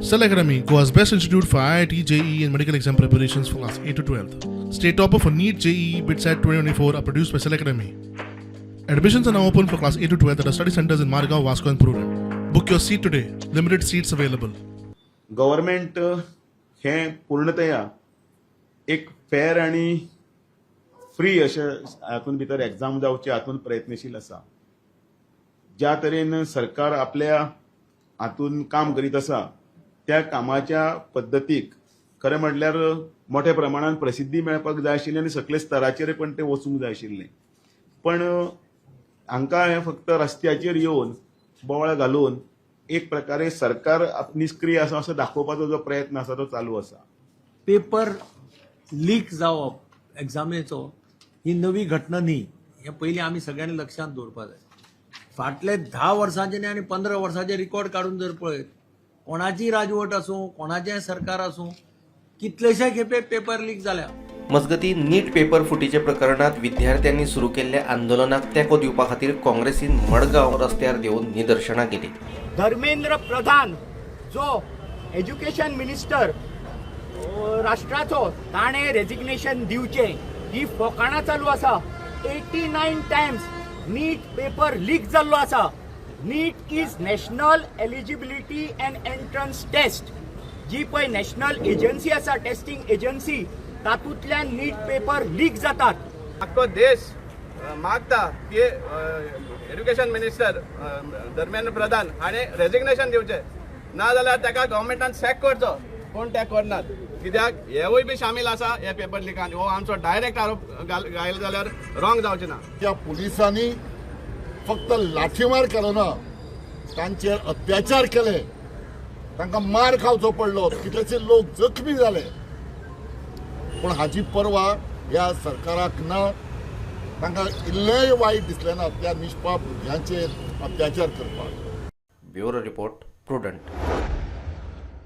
Cell Academy, Goa's best institute for IIT, JEE, and medical exam preparations for class 8 to 12. State topper for NEET, JEE, BITSAT 2024 are produced by Cell Academy. Admissions are now open for class 8 to 12 at our study centers in Margao, Vasco, and Prudent. Book your seat today. Limited seats available. Government हें पूर्णतया एक फेर आनी free अशें हातूंत भितर exam जावचे हातूंत प्रयत्नशील आसा. ज्या तरेन सरकार आपल्या हातून काम करीत आसा, त्या कामाच्या पद्दतीक खरें म्हटल्यार मोठ्या प्रमाणान प्रसिद्धी मेळपाक जाय आशिल्ली आनी सगळे स्तराचेर पण ते वचूंक जाय आशिल्लें. पण हांकां हें फक्त रस्त्याचेर येवन बोवाळ घालून एक प्रकारे सरकार निश्क्रीय आसा असो दाखोवपाचो जो प्रयत्न आसा तो चालू आसा. पेपर लीक जावप एग्जामीचो ही नवी घटना न्ही, हें पयलीं आमी सगळ्यांनी लक्षांत दवरपा जाय. फाटले 10 वर्सांचे न्ही आनी 15 वर्सांचे रिकॉर्ड काडून जर पळयत, कोणाची राजवट आसूं, कोणाचें सरकार आसूं, कितलेशे खेपे पेपर लीक जाल्या. मजगती, नीट पेपर फुटीच्या प्रकरणात विद्यार्थ्यांनी सुरू केल्ल्या आंदोलनाक तेंको दिवपा खातीर काँग्रेसीन मडगांव रस्त्यार देंवून निदर्शनां केली. धर्मेंद्र प्रधान जो एज्युकेशन मिनिस्टर राष्ट्राचो, ताणें रेजिग्नेशन दिवचें. ही फोकाणां चालू आसा. 89 times NEET paper leak जाल्लो आसा. NEET is National Eligibility and Entrance Test. जी पळय नॅशनल एजन्सी आसा, टेस्टिंग एजन्सी, तातूंतल्यान नीट पेपर लीक जातात. आख्खो देश मागता की एज्युकेशन मिनिस्टर धर्मेंद्र प्रधान हाणें रेजिग्नेशन दिवचें, ना जाल्यार ताका गव्हर्मेंटान सॅक करचो. पूण ते करनात, कित्याक हेवूय बी सामील आसा हे पेपर लिकान. हो आमचो डायरेक्ट आरोप घायल जाल्यार रॉंग जावचें ना. त्या पुलिसांनी फक्त लाठीमार केलो ना, तांचेर अत्याचार केले, तांकां मार खावचो पडलो, कितलेशे लोक जखमी जाले, पूण हाची पर्वा ह्या सरकाराक ना. तांकां इल्लेंय वायट दिसलें ना त्या निष्पाप भुरग्यांचेर अत्याचार करपाक. Bureau report, Prudent.